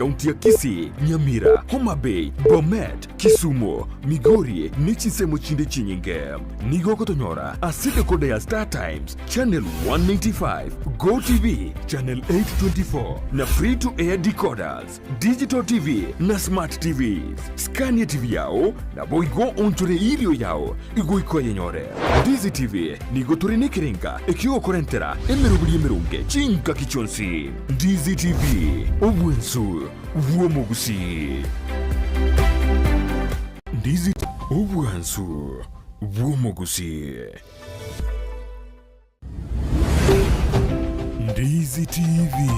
Ekaunti ya Kisii, Nyamira, Homa Bay, Bomet, Kisumu, Migori ne chinsemo chinde chinyinge. Nigo ogotonyora ase decoder ya Star Times, channel 195, Go TV, channel 824 na free to air decoders, digital TV na smart TVs. Scan TV yao naboigo onchore irio yao igoika oyenyore. Ndizi TV nigo tore nekerenga ekiogokorentera emeroberi emeronge chingaki chionsi. Ndizi TV, obwensu bw'omogusii. Ndizi obwansu bw'omogusii. Ndizi TV,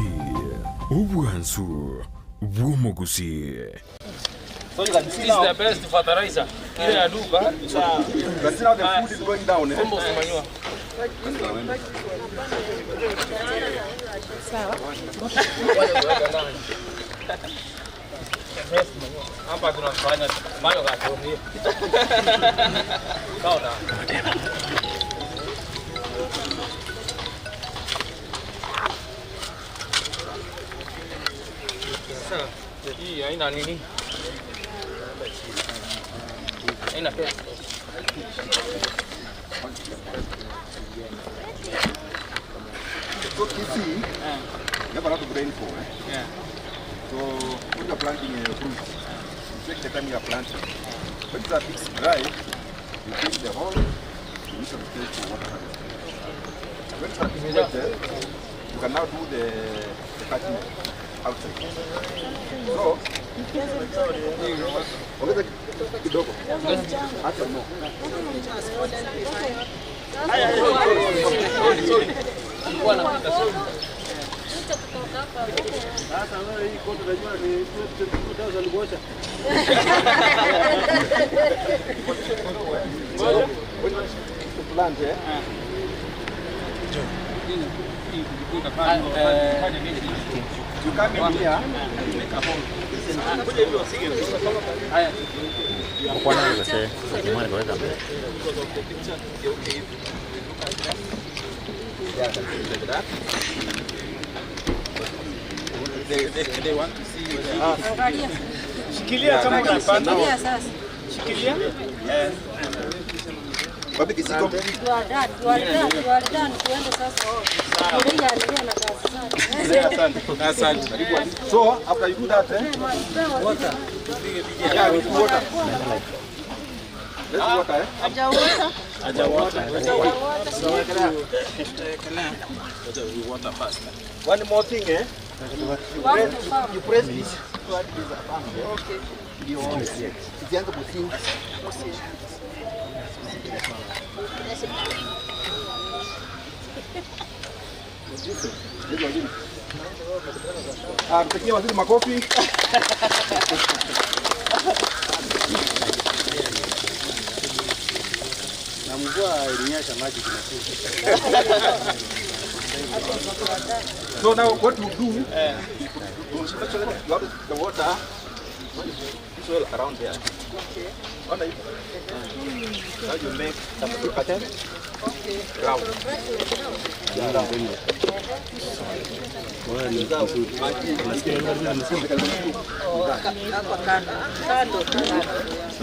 obwansu bw'omogusii. This is the best fertilizer. Ile ya duka. You see how the food is going down, eh? Compost manure. Hapa tunafanya mayo katumie. Sawa. Sasa hii haina nini? Haina pesa. So Kisii, you have a lot of rainfall. Eh? Yeah. So when you're planting uh, fruits, you take the time you are planting. When it's a bit dry, you dig the hole, you need some space for water harvesting. When it's a bit wet, eh, you can now do the, the cutting outside. So, ongeza kidogo. Acha no. When you plant, eh, you come in here and you make a hole. Yeah, like that. They, they, they want to see you. Shikilia kama unapanda. Shikilia sasa. Shikilia. Wapi kisiko? You are done, you are done, you are done. Tuende sasa. Mmoja anaendelea na kazi zake. Asante. So after you do that, eh, yeah, with water. Let's water, eh? One more thing, eh? You press, you press this. Okay. Ndio isianze kusink. Ah, tupigie waziri makofi. Na mvua ilinyesha maji So now what you do, you have the water soil around there. Okay. Now you make some pattern. Round. You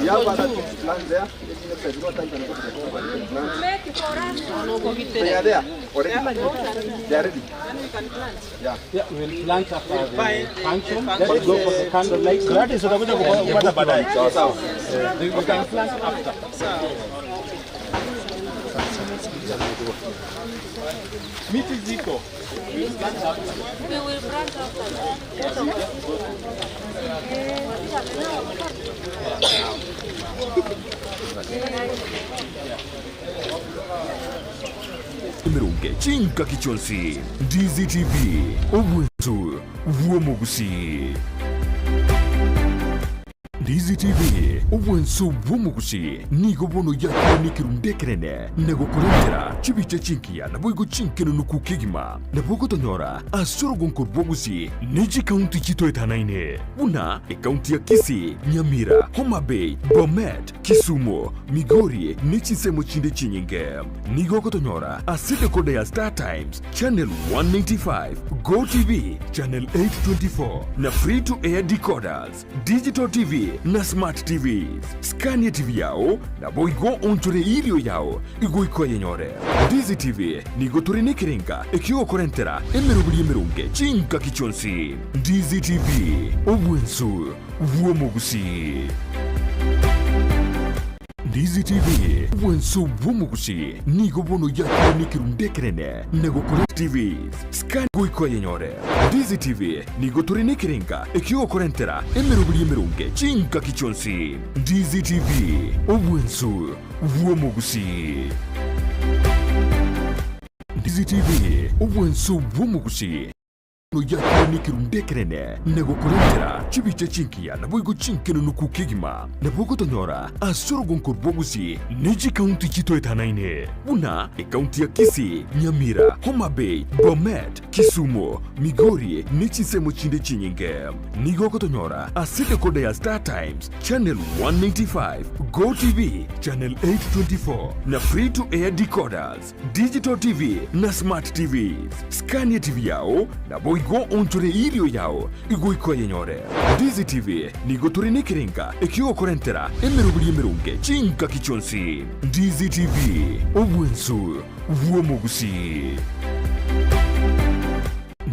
have other things planned there. There's no time to go to the plant. They are there already. They are ready. Yeah, we'll plant after the function. Let's go for the candle light. Gladys utakuja kupata baadaye. Sawa sawa. We can plant after. Miti ziko. We will branch after. Emerunge chingaki chionsi Ndizi TV obwensu bw'omogusii. Ndizi TV, obwanso bw'omogusi nigo bono yakire nekerundu ekenene na gokorentera chibicha chingiya naboigo chinkenenuku kegima. Nabo ogotonyora ase orogonko rw'obogusi ne chikaunti chitoetanaine buna ekaunti ya Kisii, Nyamira, Homa Bay, Bomet, Kisumu, Migori ne chinsemo chinde chinyinge. Nigo ogotonyora ase decoder ya Star Times, Channel 195, Go TV, Channel 824 na Free to Air decoders, Digital TV na Smart TVs. Skania TV yao naboigo onchore erio yao igoika oyenyore. Ndizi TV nigo tore nekerenga ekiogokorentera emeroberi emeronge chingaki chionsi. Ndizi TV, obwensu bw'omogusii. Ndizi TV, obwanso bw'omogusii nigo bono yakire nekerundu ekenene na gokora TV scan goika oyenyore. Ndizi TV nigo tore nekerenga ekiogokorentera emeroberi emeronge chingaki chionsi. Ndizi TV, obwanso bw'omogusii. Ndizi TV, obwanso bw'omogusii. Noyakire nekerundu ekenene na gokorentera chibicha chingiya naboigo chinkenenuku kegima. Nabo ogotonyora ase orogonko rw'obosie ne chikaunti chitoetanaine buna ekaunti ya Kisii, Nyamira, Homa Bay, Bomet, Kisumu, Migori ne chinsemo chinde chinyinge. Nigo ogotonyora ase decoder ya Star Times, Channel 195, Go TV, Channel 824 na Free to Air decoders. Digital TV na Smart TVs. Skania TV yao naboigo onchore erio yao igoika oyenyore. Ndizi TV nigo tore nekerenga ekiogokorentera emeroberi emeronge chingaki chionsi. Ndizi TV, obwansu bw'omogusii.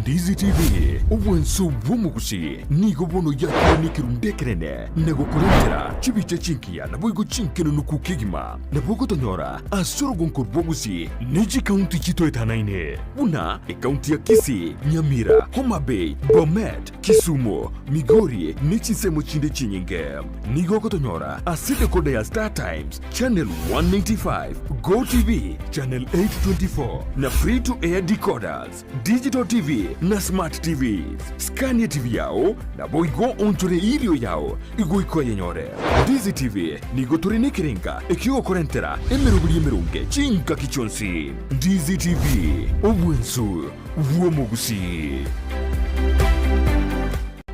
Ndizi TV, obwansu bw'omogusii nigo bono yakire nekerundu ekenene na gokorentera chibicha chingiya naboigo chinkenenuku kegima. Nabo ogotonyora ase orogonko rw'obosie ne chikaunti chitoetanaine buna ekaunti ya Kisii, Nyamira, Homa Bay, Bomet, Kisumu, Migori ne chinsemo chinde chinyinge. Nigo ogotonyora ase decoder ya Star Times, Channel 195, Go TV, Channel 824 na Free to Air decoders. Digital TV na Smart TVs. Skania TV yao naboigo onchore erio yao igoika oyenyore. Ndizi TV nigo tore nekerenga ekiogokorentera emeroberi emeronge chingaki chionsi. Ndizi TV, obwansu bw'omogusii.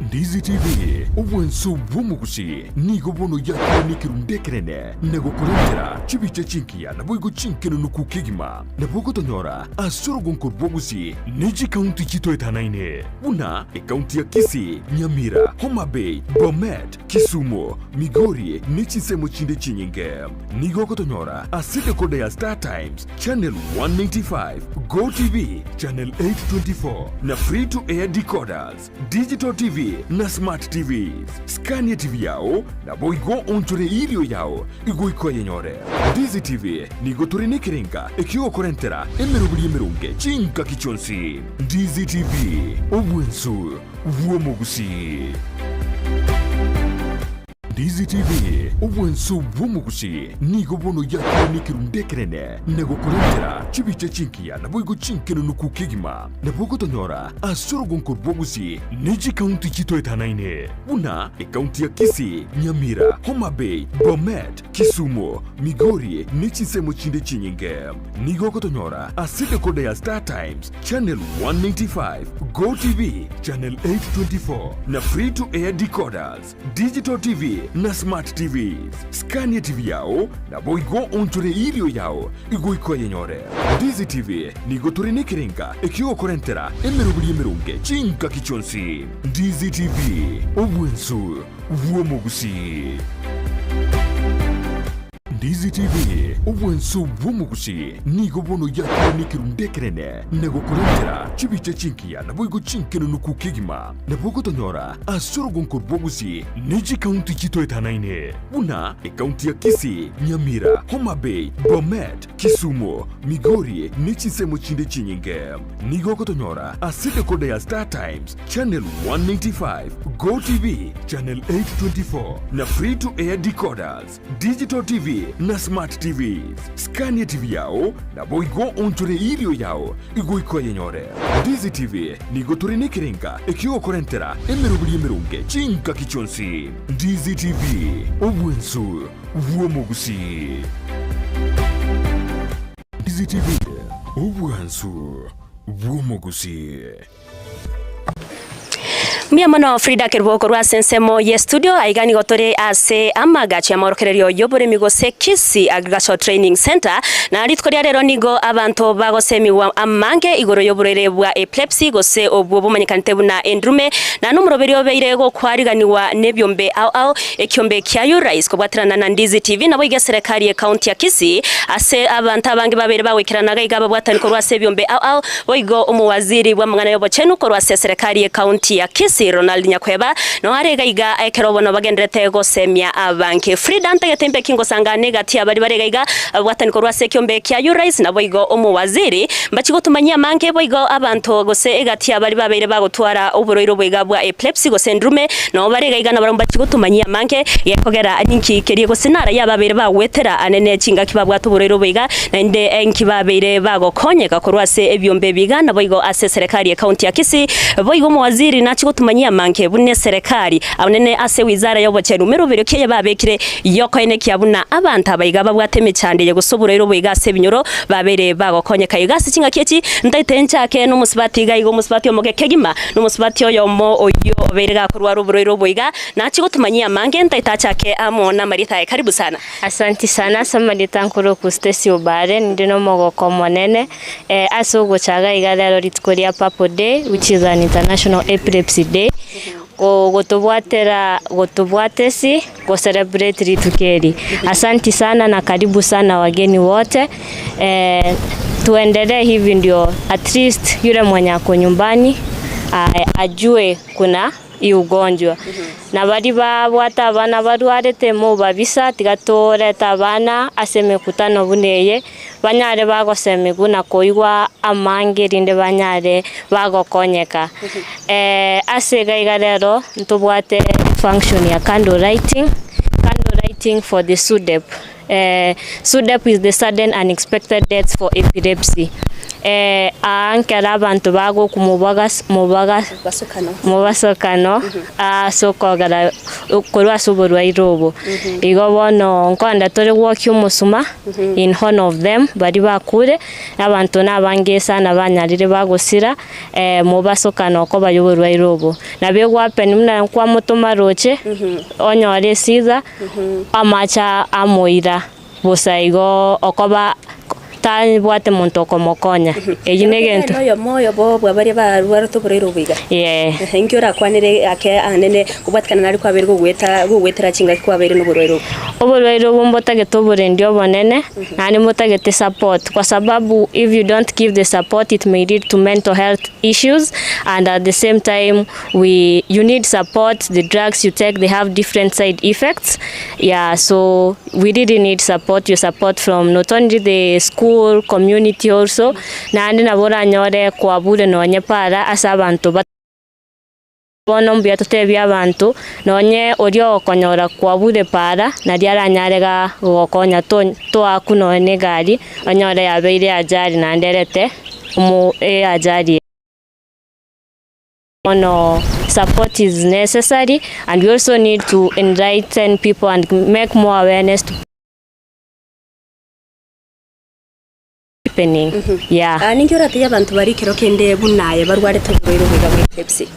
Ndizi TV, obwansu bw'omogusii nigo bono yakire nekerundu ekenene na gokorentera chibicha chingiya naboigo chinkenenuku kegima. Nabo ogotonyora ase orogonko rw'obosie ne chikaunti chitoetanaine buna ekaunti ya Kisii, Nyamira, Homa Bay, Bomet, Kisumu, Migori ne chinsemo chinde chinyinge. Nigo ogotonyora ase decoder ya Star Times, Channel 195, Go TV, Channel 824 na Free to Air decoders. Digital TV na Smart TVs. Skania TV yao naboigo onchore erio yao igoika oyenyore. Ndizi TV nigo tore nekerenga ekiogokorentera emeroberi emeronge chingaki chionsi. Ndizi TV, obwansu bw'omogusii. Ndizi TV, obwansu bw'omogusii nigo bono yakire nekerundu ekenene na gokorentera chibicha chingiya naboigo chinkenenuku kegima. Nabo ogotonyora ase orogonko rw'obosie ne chikaunti chitoetanaine buna ekaunti ya Kisii, Nyamira, Homa Bay, Bomet, Kisumu, Migori ne chinsemo chinde chinyinge. Nigo ogotonyora ase decoder ya Star Times, Channel 195, Go TV, Channel 824 na Free to Air decoders. Digital TV na Smart TVs. Skania TV yao naboigo onchore erio yao igoika oyenyore. Ndizi TV nigo tore nekerenga ekiogokorentera emeroberi emeronge chingaki chionsi. Ndizi TV, obwansu bw'omogusii. Ndizi TV, obwansu bw'omogusii nigo bono yakire nekerundu ekenene na gokorentera chibicha chingiya naboigo chinkenenuku kegima. Nabo ogotonyora ase orogonko rw'obosie ne chikaunti chitoetanaine buna ekaunti ya Kisii, Nyamira, Homa Bay, Bomet, Kisumu, Migori ne chinsemo chinde chinyinge. Nigo ogotonyora ase decoder ya Star Times, Channel 195, Go TV, Channel 824 na Free to Air decoders. Digital TV. na Smart TVs. Scan etibi yao, naboigo onchore erio yao igoika oyenyore. Ndizi TV nigo tore nekerenga ekiogokorentera emeroberi emeronge chingaki chionsi. Ndizi TV, obwensu bw'omogusii. Ndizi TV, obwansu bw'omogusii. Mbuya mono Frida Kerubo korwa ase ensemo ye studio. Aiga nigo tore ase amagacho y'amorokererio y'oboremi gose Kisii Agricultural Training Centre. Na rituko ria rero nigo abanto bagosemigwa amange igoro y'oborwaire bwa epilepsy gose obwo bomanyekanete buna endurume na nomoroberi obeire gokwariganigwa nebiombe ao ao ekiombe kia Urais kobwaterana na Ndizi TV naboigo eserekari ye county ya Kisii ase abanto abange babeire bagoikerana iga iga ababwatani korwa ase ebiombe ao ao Boigo omowaziri bw'amang'ana y'obochenu korwa ase eserekari y'ecounty ya Kisii Ronald Nyakweba noo are iga iga ekero bono bagendererete gosemia abange. Frida ntagete mbe ki ngosangane egati y'abaria bare iga iga ababwatani korwa ase ekiombe kia Urais naboigo omowaziri mbachi gotumanyia amange boigo abanto gose egati y'abaria babeire bagotwara oborwaire oboiga bwa epilepsy gose endurume noo bare iga iga nabarabwo mbachi gotumanyia amange gekogera ninki keria gose naraia ababeire bagwetera anene chingaki babwate oborwaire oboiga Naende inki babeire bagokonyeka korwa ase ebiombe ebi iga, naboigo ase eserekari y'ecounty ya Kisii. Boigo omowaziri nachie gotumanyia amange buna eserekari abunene ase wizara y'obochenu meroberi ki eye babekire y'okoenekia buna abanto aba iga babwate emechando eye gose oborwaire obo iga ase ebinyoro babeire bagokonyeka iga ase chingaki echi ntaete nchake nomosubati iga iga omosubati omoke kegima nomosubati oyomo oyio obeire gakorwara oborwaire obo iga nachie gotumanyia amange ntaete achake amo namarieta aye karibu sana. Asanti sana ase amarieta nkorokwa Stacy Obare, ninde nomogoko omonene ase ogocha iga iga rero rituko ria Purple Day which is an international epilepsy day, gotobwatera gotobwatesi go celebrate rituko eri. Asanti sana na karibu sana wageni wote, tuendelee hivi ndio at least yule mwenye ako nyumbani ajue kuna y'ugonjwa. Na baria babwate abana barwarete mobabisa, tiga torete abana ase emekutano buna eye, banyare bagosemigwa na koigwa amange erinde banyare bagokonyeka. Ase iga iga rero ntobwate function ya candle lighting, candle lighting for the SUDEP. SUDEP is the sudden unexpected deaths for epilepsy. Aa nkero abanto bagokwa mobagas mobaga mobasokano ase okogera korwa ase oborwaire obo. Igo bono nkoenda tore gwokia omosuma in honor of them baria bakure, na abanto nabange sana banyarire bagosira mobasokano okoba yoborwaire obo. Nabo egwapen buna nkwamotoma roche, onyore esitha. Amache amoira bosa igo okoba tabwate monto okomokonya. Eyio negento. Nere noyomo oyobo bwa baria barwarete oborwaire obo iga. Ee. Inki orakwanere ake anene kobwatikana naria kwabeire gogoeta gogoetera chingaki kwabeire noborwaire obo? Oborwaire obo mbotagete oborendi obonene, naende mbotagete support kwa sababu if you don't give the support it may lead to mental health issues and at the same time we you need support the drugs you take they have different side effects yeah so we really need support your support from not only the school community also naende nabo oranyore kwabure nonye para ase abanto ba bono mbuya totebie abanto nonye oria ogokonyora kwabure para naria aranyare ga gogokonya to toakwa nonye na egari onyore yabeire ajali naende erete omo eajali. Bono support is necessary and we also need to enlighten people and make more awareness to happening yeah. Ah, ninki oratebie abanto baria ekero kende buna aye barwarete oborwaire obo iga bwa epilepsy?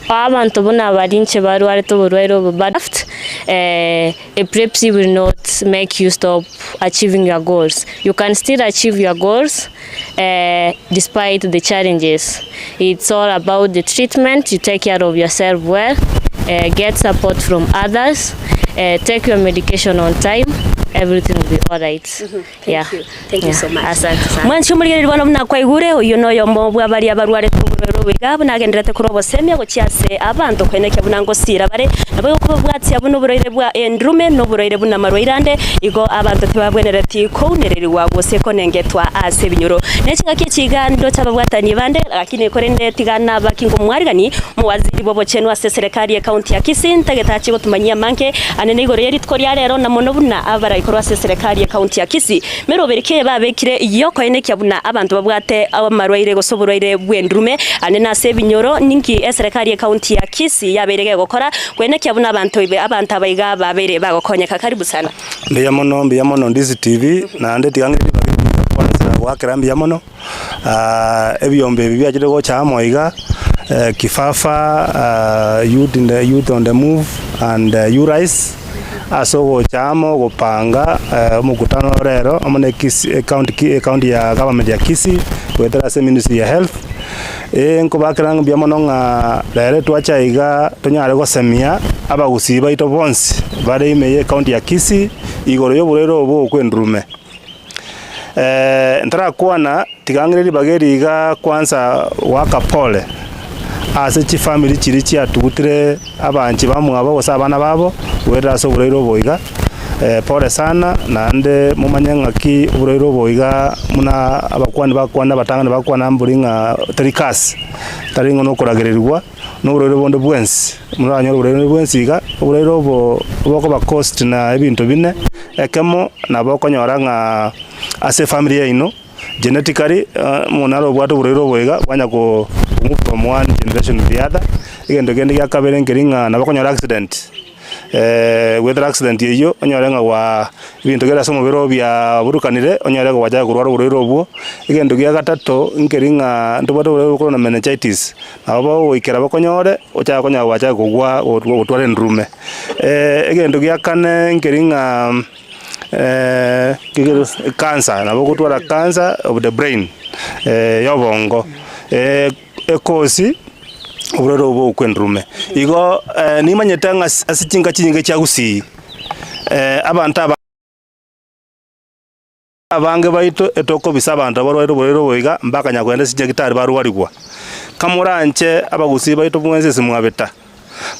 Abanto buna baria inche barwarete oborwaire obo but epilepsy will not make you stop achieving your goals. You can still achieve your goals despite the challenges. It's all about the treatment, you take care of yourself well, get support from others, take your medication on time, everything will be alright. Yeah. Thank you so much. Asante sana. Mwanche omorigereria bono buna kwaigure, oyio noyomo bwa baria barwarete oborwaire. Oyo iga buna agendererete korwa obosemia gochia ase abanto koenekia buna ngosiira bare, naboigo kobabwatia buna oborwaire bwa endurume na oborwaire buna amarwaire ande, igo abanto tibabwenereti kounererigwa gose konengetwa ase ebinyoro. Ne chingaki echi iga ndoche ababwatani bande, lakini korende tiga nabaki ngomwarigani omowaziri bw'obochenu ase eserekari y'ecounty ya Kisii ntagete achie gotumanyia amange anene igoro ye rituko ria rero na mono buna abaraikorwa ase eserekari y'ecounty ya Kisii. Meroberi ki babekire y'okoenekia buna abanto babwate amarwaire gose oborwaire bw'endurume anene ase ebinyoro? Ninki eserekari y'ecounty ya Kisii yabeire gegokora koenekia buna abanto abanto aba iga babeire bagokonyeka? Karibu sana. Mbuya mono, mbuya mono Ndizi TV, naende tiga ng'ire ribaga eri kwansa goakera mbuya mono, ebiombe ebi biachire gocha amo iga, Kifafa, youth in the youth on the move and U-Rise, ase ogocha amo gopanga omokutano ore ero amo na Kisii ecounty ki ecounty ya government ya Kisii, goetera ase ministry ya health, nkobakera ng'a mbuya mono ng'a rero twacha iga tonyare gosemia abagusii baito bonsi bare ime ye ecounty ya Kisii igoro ya oborwaire obo bwa endurume. Ntarakwana tiga ng'ire ribaga eri iga kwanza goaka pole ase chifamiri chiria chiatugutire abanchi bamwabo gose abana babo goetera ase oborwaire obo iga, pole sana naende momanye ng'aki oborwaire obo iga buna abakwani bakwana abatang'ani bakwana mbori ng'a teri curse, tari ng'a nokoragererigwa. Na oborwaire bonde bwensi, moranyore oborwaire bonde bwensi iga, oborwaire obo bokoba caused na ebinto bine, ekemo nabo okonyora ng'a ase efamiri yaino genetically omonto nare obwate oborwaire obo iga bwanya ko move from one generation to the other. Egento kende gia kabere nkeri ng'a nabo okonyora accident. Goetera accident eyio, onyore ng'a gwaa ebinto kere ase omobere oo biaburukanire, onyore gwachaka korwara oborwaire obwo. Egento gia gatato, nkeri ng'a ntobwate oborwaire bokorwa na meningitis, nabo bogoikera bokonyore, ochake konya gwachaka kogwa gotwara endurume. Egento gia kane nkeri ng'a cancer, nabo ogotwara cancer of the brain, ya obongo, ekosi. Oborwaire obo bwa endurume. Igo nimanyete ng'a ase chinka chinyinge chia Gusii, abanto aba abange baito etokobisa abanto abarwaire oborwaire obo iga mbakanya kogenda ase chinyagitari barwarigwa. Kamoranche abagusii baito mwensi ase mwabeta,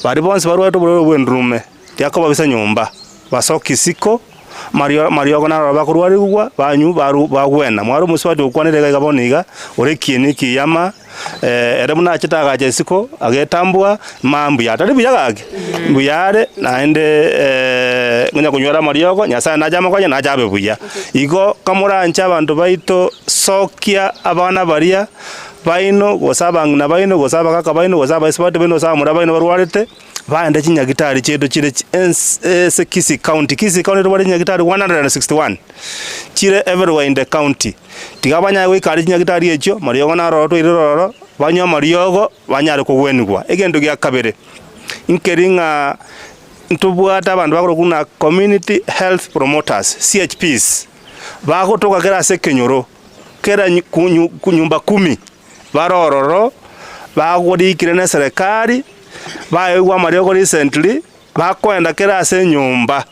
baria bonsi barwarete oborwaire bwa endurume, tiakobabisa nyomba, basoke isiko, mario amariogo naroro bakorwarigwa, banywa baru bagwena. Mware omosubati okwanire iga iga bono iga, ore ekieni ekiyama. Ere buna achete agacha isiko, agetambua, mambia atari buya gaki, mbuya are, naende onye konywera amariogo, Nyasaye nache amokonye, nache abe buya. Igo kamoranche abanto baito, sokia abana baria baino, gose abang'ina baino, gose abagaka baino, gose abaisibati baino, gose abamura baino barwarete, baende chinyagitari chiaito chire ase Kisii County. Kisii County tobwate chinyagitari 161, chire everywhere in the county. Tiga banyare goika are chinyagitari echio, mariogo naroro toire rororo, banywe amariogo, banyare kogwenigwa. Egento gia kabere, nkeri ng'a ntobwate abanto bakorokwa buna community health promoters, CHPs, bagotoka kera ase ekenyoro, kera nyumba kumi, bare ororo, bagorikire na eserekari, baeigwa amariogo recently, bakoenda kera ase enyomba,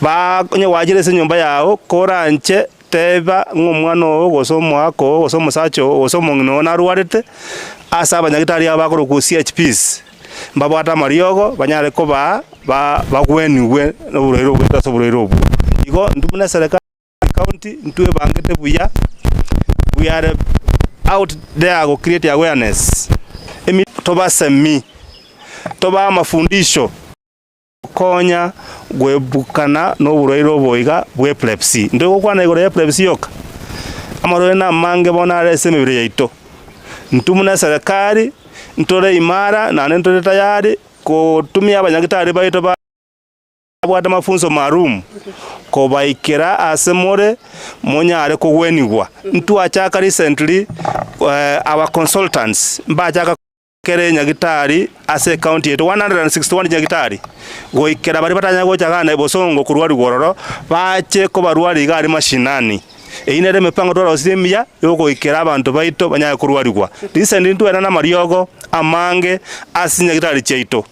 ba onye gwachire ase enyomba yago, koranche teba ng'a omwana oo, gose omoaka oo, gose omosacha oo, gose omong'ina oo narwarete, ase abanyagitari aba bakorokwa CHPs, mbabwate amariogo banyare kobaa ba bagwenigwe na oborwaire obwo ase oborwaire obwo. Igo intwe buna eserekari. County ntwebangete buya, we are out there go create awareness, emi tobasemi, tobae amafundisho, gokonya goebukana na oborwaire obo iga bwa epilepsy. Ntoi gokwana igoro ya epilepsy yoka, amarwaire na amange bono are ase emebere yaito. Intwe buna eserekari, ntore imara naende ntore tayari kotumia abanyagitari baito ba. Abwate amafunso maalum kobaikera aase more monyare kogwenigwa. Ntwachaka recently our consultants mbachaka kera enyagitari ase ecounty yaito 161 nyagitari goikera baria batanyare gocha igaa na bosongo korwarigwa ororo bache kobarwaria iga aria mashinani. Eyio nere emepango twarosirie emiya yogoikera abanto baito banyare korwarigwa. Recently ntwairana namariogo amange ase chinyagitari chiaito.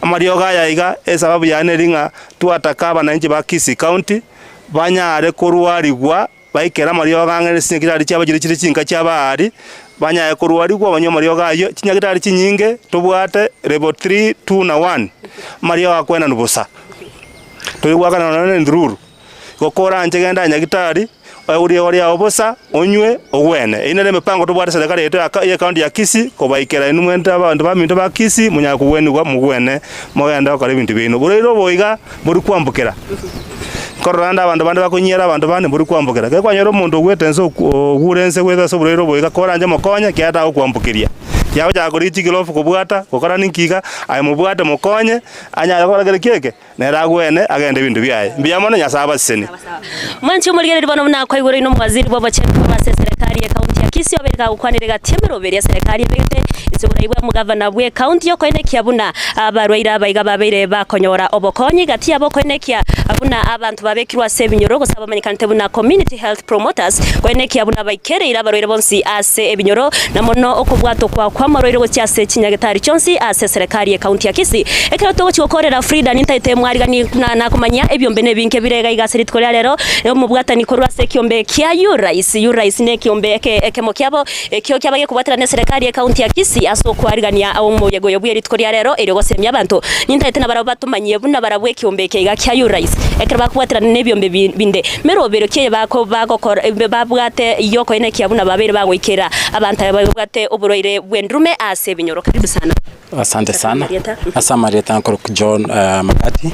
Amariogo aya iga, esababu yaye neri ng'a twataka abananchi ba Kisii County banyare korwarigwa baikere amariogo ang'e ne chinyagitari chiabo chiria chire chinka chia Bahari. Banyae korwarigwa banywe amariogo ayio, chinyagitari chinyinge tobwate level 3, 2 na 1, amariogo akwenanwa bosa. Tori goakana nonya na endururu, igo koranche genda nyagitari, oegwe riogo riao bosa, onywe, ogwene. Eyio nere emepango tobwate serikali yaito ya ya ekaunti ya Kisii, kobaikera inwe mwente abanto baminto ba Kisii, monyare kogwenigwa mogwene, mogende gokora ebinto biaino. Borwaire obo iga, mbori kwambokera. Nkorora ande abanto bande bakonyiera abanto bande mbori kwambokera. Ekero kwanyora omonto ogwete ense ogure ense goeta ase oborwaire obo iga, koranche mokonye ekiagera tagokwambokeria. Yagochaka korigia chigirofu kobwata, gokora ninki iga, aye mobwate mokonye, anyare gokora kere ki eke, nere agwene agende ebinto biaye. Mbuya mono, Nyasae abasesenie. Mwanche omorigereria bono buna kwaigure inwe omowaziri bw'obochenu korwa ase eserekari y'ekaunti ya Kisii obeire kagokwanera egati y'emeroberi eserekari ebegete inse oborai bwa omogavana bw'ekaunti y'okoenekia buna abarwaire abaiga babeire bakonyora obokonyi gati yabo okoenekia buna abanto babekirwe ase ebinyoro gose abamanyekanete buna community health promoters koenekia buna baikereire abarwaire bonsi ase ebinyoro na mono okobwatokwa kw'amarwaire gochia ase chinyagetari chionsi ase eserekari y'ekaunti ya Kisii. Ekero togochia gokorera Frida nintaete mwarigani na nakomanyia ebiombe nebinke bire iga iga ase rituko ria rero omobwatani korwa ase ekiombe kia Urais. Urais nekiombe eke ekemo kiabo ekio kiaba gekobwaterana neserekari y'ekaunti ya Kisii ase okwarigania omoyega oyo bwe rituko ria rero erio gosemia abanto. Nintaete nabarabwo batomanyie buna barabwo ekiombe eke iga kia Urais ekero bakobwaterana nebiombe binde Merobero ki eye bagokora babwate y'okoenekia buna babeire bagoikera abanto aba babwate oborwaire bw'endurume ase ebinyoro? Karibu sana. Asante sana. Ase amarieta nkorokwa John Makati,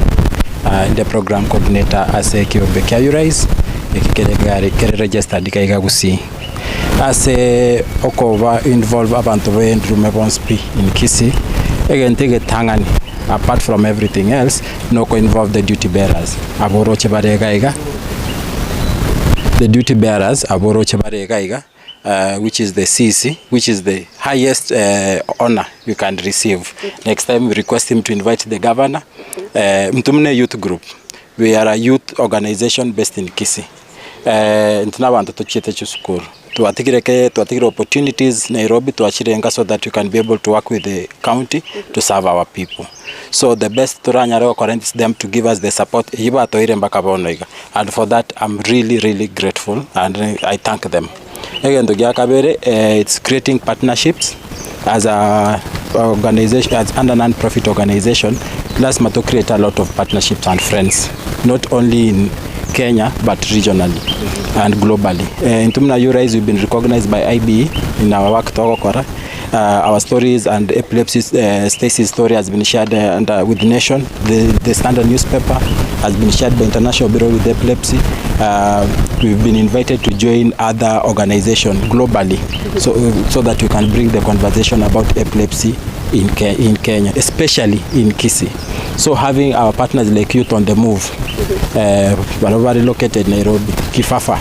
inde program coordinator ase ekiombe kia URISE, eki kere egari kere registered iga iga Gusii. Ase okoba involve abanto ba endurume bonsi pi in Kisii, egento egetang'ani apart from everything else, noko involve the duty bearers, aboroche bare iga iga, the duty bearers aboroche bare iga iga which is the CC, which is the highest honour you can receive. Next time we request him to invite the governor, intwe buna eyouth group, we are a youth organization based in Kisii. Intwe na abanto tochiete chisukuru, twatigire ke twatigire opportunities Nairobi twachirenga so that we can be able to work with the county to serve our people. So the best toranyare gokora is them to give us the support eyio batoire mpaka bono iga and for that I'm really really grateful and I thank them. Egento gia kabere it's creating partnerships as a organization as under non profit organization lasima to create a lot of partnerships and friends not only in Kenya but regionally and globally. Intwe buna URISE we've been recognized by IBE in our work togokora our stories and epilepsy Stacy's story has been shared and with the nation the, the standard newspaper has been shared by International Bureau with Epilepsy we've been invited to join other organization globally so, so that we can bring the conversation about epilepsy in, Ke in Kenya especially in Kisii so having our partners like Youth on the Move uh, barabwo located Nairobi Kifafa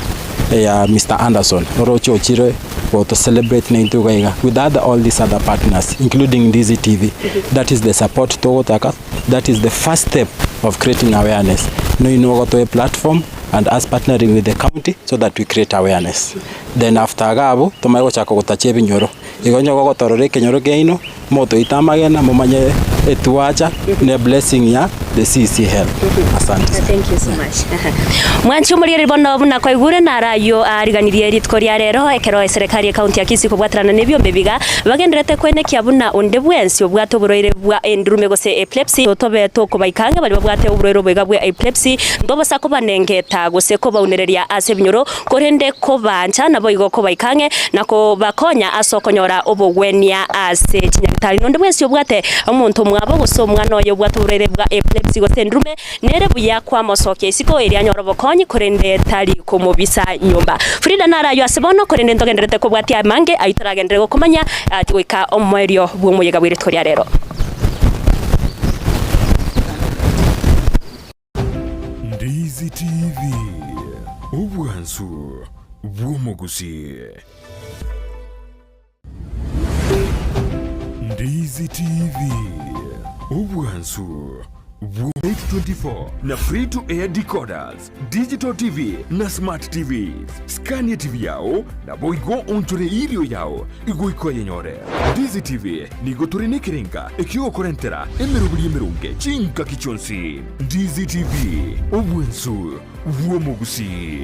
ya Mr Anderson oroche ochire go to celebrate naintwe iga iga with other all these other partners including Ndizi TV that is the support togotaka that is the first step of creating awareness noinwe ogotoa platform and us partnering with the county so that we create awareness then after iga abwo tomanye gochaka gotacha ebinyoro igo onye gogotorora ekenyoro kiaino motoite amagena momanye etwacha ne blessing ya the CEC health asante sana. Thank you so much. Mwanchi omorigereria bono buna kwaigure naro ayio aariganirie rituko ria rero ekero eserekari y'ekaunti ya Kisii kobwaterana nebiombe biga bagendererete koenekia buna onde bwensi obwate oborwaire bwa endurume gose epilepsy tobe tokobaika ang'e baria babwate oborwaire oboiga bwa epilepsy ntobosa kobanengeta gose kobaunereria ase ebinyoro Korende kobancha naboigo kobaika ang'e na kobakonya ase okonyora obogwenia ase chinyagitari. Nonde bwensi obwate omonto omwabo gose omwana oye obwate oborwaire bwa epilepsy gose endurume, nere buya kwamosokia isiko erio anyore obokonyi, korende tari komobisa nyomba. Frida naro ayio ase bono, korende ntogendererete kobwatia amange ayio toragenderere gokomanya goika omoerio bw'omoyega bwe rituko ria rero. Ndizi TV, obwansu bw'omogusii. Ndizi TV, obwansu bwo 824 na free to air decoders, digital TV na smart TVs. Scan TV yao naboigo onchore irio yao igoika oyenyore. Ndizi TV nigo tore nekerenga ekiogokorentera emeroberi emeronge chingaki chionsi. Ndizi TV, obwensu bw'omogusii.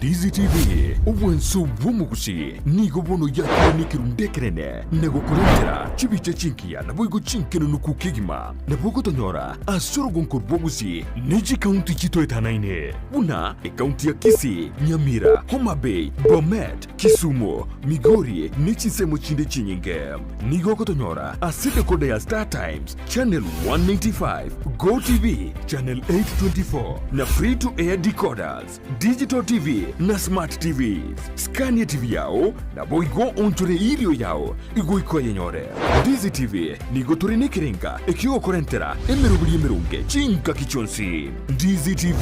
Ndizi TV, obwanso bw'omogusi, nigo bono yakire nekerundu ekenene na gokorentera chibicha chingiya naboigo chinkenunuku kegima. Nabo ogotonyora ase orogonko rw'ogusi ne chikaunti chitoetanaine buna ekaunti ya Kisii, Nyamira, Homa Bay, Bomet, Kisumu, Migori ne chinsemo chinde chinyinge. Nigo ogotonyora ase decoder ya Star Times, Channel 195, Go TV, Channel 824 na Free to Air decoders, Digital TV na Smart TVs. Skania TV yao naboigo onchore erio yao igoika oyenyore. Ndizi TV nigo tore nekerenga ekiogokorentera emeroberi emeronge chingaki chionsi. Ndizi TV,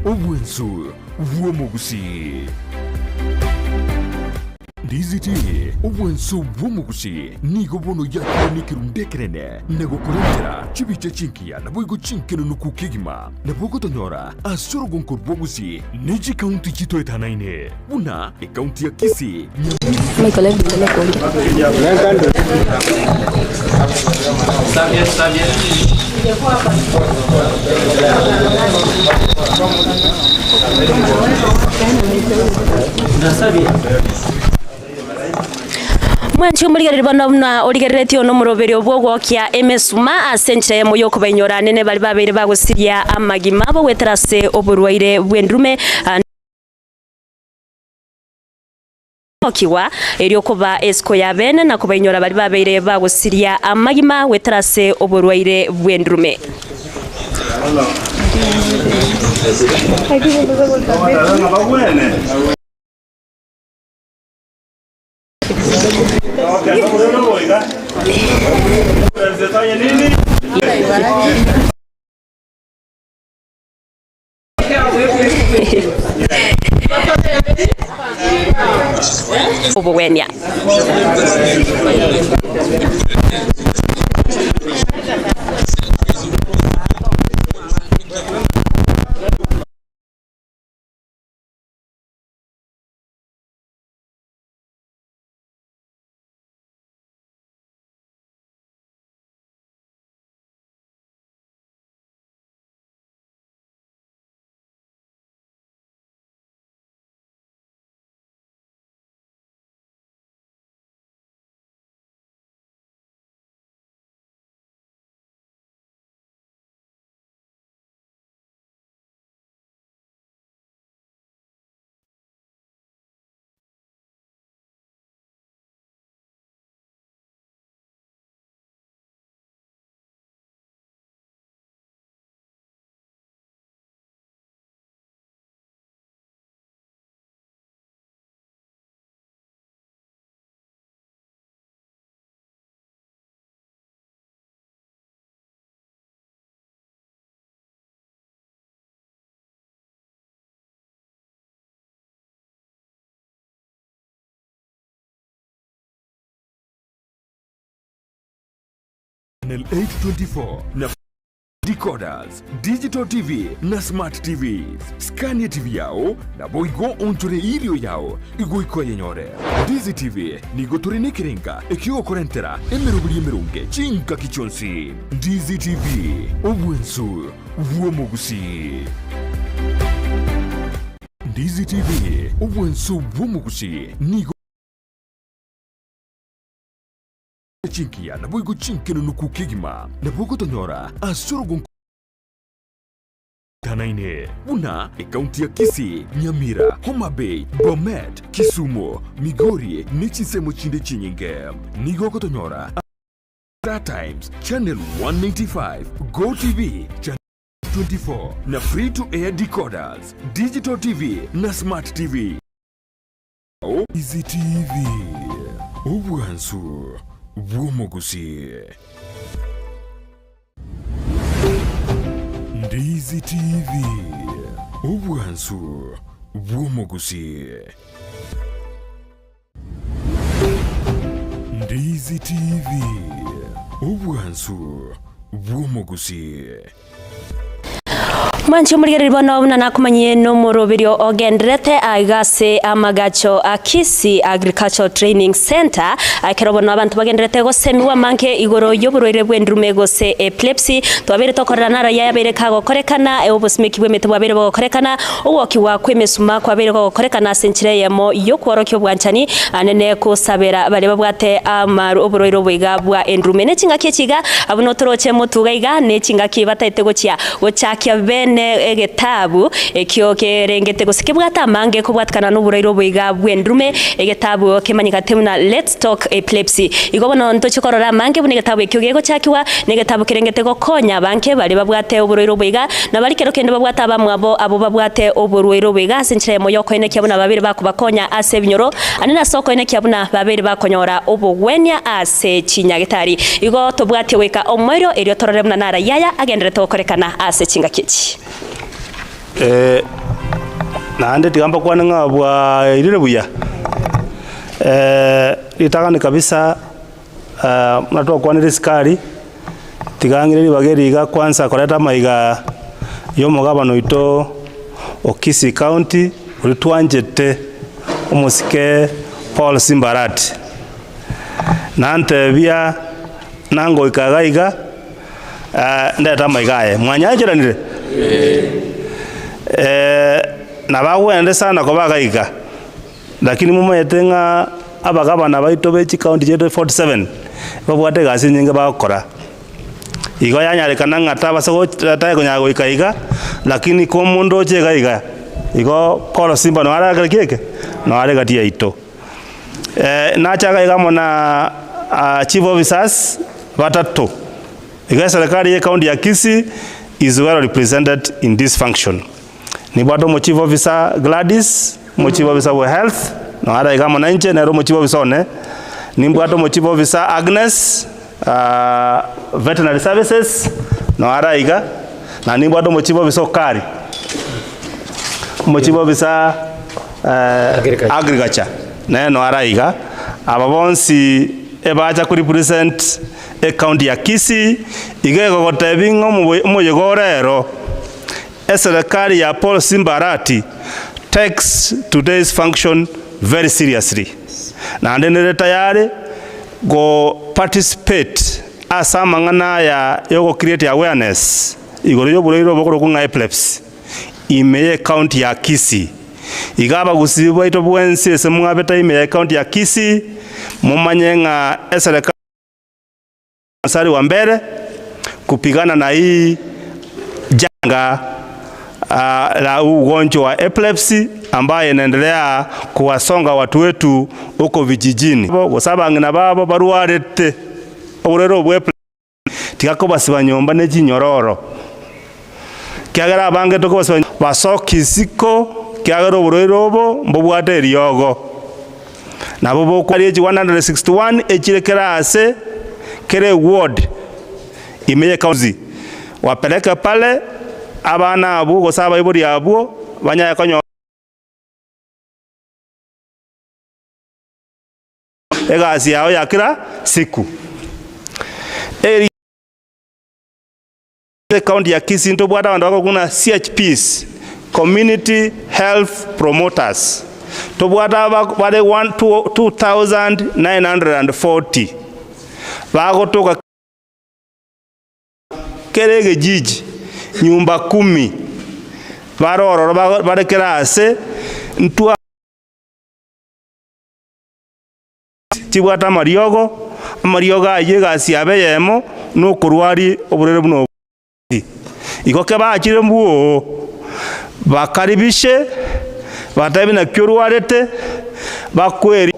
obwensu bw'omogusii. Ndizi TV, obwensu bw'omogusii, nigo bono yakire nekerundu ekenene na gokorentera chibicha chingiya naboigo chinkenunuku kegima. Nabo ogotonyora ase orogonko rw'Ogusii ne chikaunti chitoetanaine buna ekaunti ya Kisii, Mwanchi omorigereria bono buna origereretie one omoroberio bw'ogokia emesuma ase enchera eyemo y'okobainyora nene baria babeire bagosiria amagima abo goetera ase oborwaire bw'endurume. Okigwa, erio koba esiko ya bene na kobainyora baria babeire bagosiria amagima goetera ase oborwaire bw'endurume. Obogwenia. Channel 824 na decoders, digital TV na smart TVs. Skania TV yao naboigo onchore irio yao igoika oyenyore. Ndizi TV nigo tore nekerenga ekiogokorentera emeroberi emeronge chingaki chionsi. Ndizi TV, obwensu bw'omogusii. Ndizi TV, obwensu bw'omogusii nigo chingiya naboigo chinkenunuku kegima nabo ogotonyora ase orogonko Tanaine buna ekaunti ya Kisii, Nyamira, Homa Bay, Bomet, Kisumu, Migori ne chinsemo chinde chinyinge. Nigo ogotonyora Star Times, Channel 195, Go TV, Channel 24 na Free to Air decoders, Digital TV na Smart TV. Easy TV, obwansu bw'omogusii. Ndizi TV, obwansu bw'omogusii. Ndizi TV, obwansu bw'omogusii. Mwanche omorigereria bono buna nakomanyie nomoroberio ogendererete aiga ase amagacho a Kisii Agricultural Training Centre, ekero bono abanto bagendererete gosemigwa amange igoro y'oborwaire bw'endurume gose epilepsy. Twabeire tokorora naro yabeire kagokorekana, obosimeki bw'emete bwabeire bogokorekana, ogwokigwa kw'emesuma kwabeire gogokorekana ase enchera eyemo y'okworokia obwanchani anene kosabera baria babwate amaru oborwaire obo iga bwa endurume. Ne chingaki echi iga buna otoroche motuga iga ne chingaki bataete gochia Gochakia bene egetabu ekio kerengete gose kebwate amange kobwatikana noborwaire obo iga bw'endurume, egetabu kemanyekate buna Let's Talk Epilepsy. Igo bono ntochie korora amange buna egetabu ekio gegochakigwa, negetabu kerengete gokonya abange baria babwate oborwaire obo iga, na baria kero kende babwate abamwabo abwo babwate oborwaire obo iga ase enchera eyemo y'okoenekia buna babere bakobakonya ase ebinyoro, ande nase okoenekia buna babere bakonyora obogwenia ase chinyagetari. Igo tobwatie goika omoerio, erio torore buna narayia aya agendererete gokorekana ase chingaki echi. Eh, naende tiga mbakwane ng'a bwairire buya. Eh, ritang'ani kabisa eh, buna twakwanire esikari, tiga ng'ire ribaga eri iga kwanza koreta amaiga ya omogabana oito o Kisii County, oria twanchete omosike Paul Simbarati. Nantebia, Nangoika iga iga, ndete amaiga aye. Mwanyancheranire? Nabagwende sana koba iga iga, lakini momanyete ng'a abagabana baito be chikaunti chiaito 47 babwate egasi enyinge bagokora. Igo yanyarekana ng'a tabasa gocha tari konyara goika iga, lakini ko omonto oche iga iga, igo Paul Simba noo arakore ki eke? Noo are egati yaito. Nachaga iga amo na chief officers batato. Iga eserekari ye county ya Kisii is well represented in this function. Nibwate omo chief officer Gladys, omo chief officer bwe health, naro are iga amo nainche nere omo chief officer one. Nimbwate omo chief officer Agnes, veterinary services, naro are iga. Na nimbwate omo chief officer Okari, omo chief officer Agriculture, nere noo are aiga. Aba bonsi ebacha ko represent ecounty ya Kisii, iga egogotebia ng'a omoyega ore ero, eserekari ya Paul Simba Arati takes today's function very seriously. Naende nere tayari go participate ase amang'ana aya yogo create awareness igoro y'oborwaire obo okorokwa ng'a epilepsy. ime y'ecounty ya Kisii. Iga abagusii baito bwensi ase mwabete ime y'ecounty ya Kisii, momanye ng'a eserekari mstari wa mbere kupigana na hii janga la huu ugonjwa wa epilepsy ambaye inaendelea kuwasonga watu wetu huko vijijini. Gose abang'ina babo barwarete oborwaire obo bwa epilepsy. Tiga kobasiba nyomba ne chinyororo, ekiagera abange tokobasiba basoke isiko, ekiagera oborwaire obo mbobwate eriogo. Nabo bokwari echi 161 echire kera ase, kera eward ime ye county. Wapeleke pale abana abwo gose abaibori abwo banyare konyora. Egasi yao ya kera siku. Eri Ekaunti ya Kisii ntobwate abanto bakorokwa buna CHPs, Community Health Promoters. Tobwate aba bare 2940 bagotoka kera egejiji, nyumba kumi, bare ororo bare kera ase ntwa. Chibwate amariogo, amariogo ayio egasi yabo eyemo nokorwaria oborwaire buna obo. Igo kebachire mbwoo, bakaribishe, batebe naki orwarete, bakweri.